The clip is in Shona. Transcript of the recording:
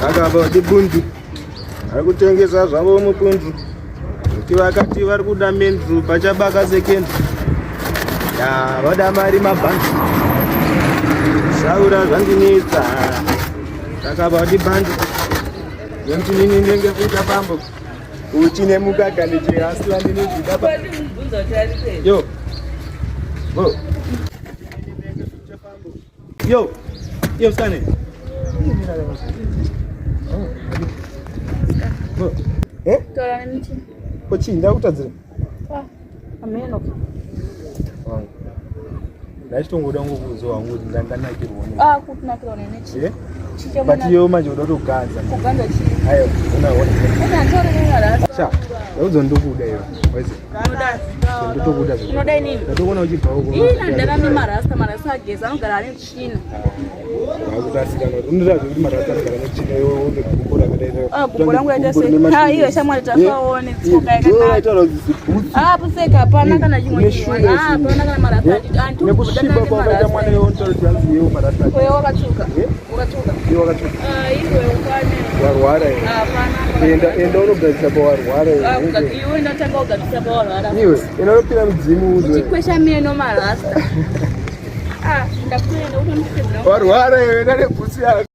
Akaba dibundu. Ari kutengesa zvavo mupundu. Kuti vakati vari kuda mendru pachabaka sekendu. Ya, voda mari mabhandu. Saura zvandinetsa. Takaba dibhandu. Nekuti nini ndenge kuita bambo. Uchine mukaka ndichihasla ndinezvidaba. Yo. Go. Yo. Yo, Stanley. Eh? Tora nemiti. Ko chii ndakutadzira? Ah, ameno. Wangu. Ndachitongoda kungokuudza wangu kuti ndanakirwa ne. Ah, kutinakirwa nene chii? Eh? But iyo manje uda kutoganza. Kuganza chii? Ayo, ona ona. Ona ntore ne Sha, ndaudzo ndokuda iwe. Waizi. Ndotokuda zve. Unoda inini? Ndatokuona uchibva uko. Ina ndana marasta, marasta ageza anogara ane tsvina. Akuti unoda zvekuti marasta anogara netsvina iwe une gumbo rakadai. Ah, gumbo rangu raita sei? Ah, iwe shamwari tafaone tsoka yakanaka. Itaura kuti zibhutsu. Ah, puseka hapana kana chimwe chinhu. Ah, hapana kana marasta. Antu Nekusviba kwakaita mwana iwe unotaura kuti hanzi iwe marasta. Iwe wakatsvuka. Wakatsvuka. Iwe wakatsvuka. Ah, iwe ukwane. Warwara iwe. Hapana. Enda enda unogadzisa pawarwara iwe. Ah, iwe ndatanga kugadzisa pawarwara. Iwe, enda unopira mudzimu uzwe. Uchikwesha meno marasta. Ah, ndakuenda utonipedza. Warwara iwe ndane bhutsu yako.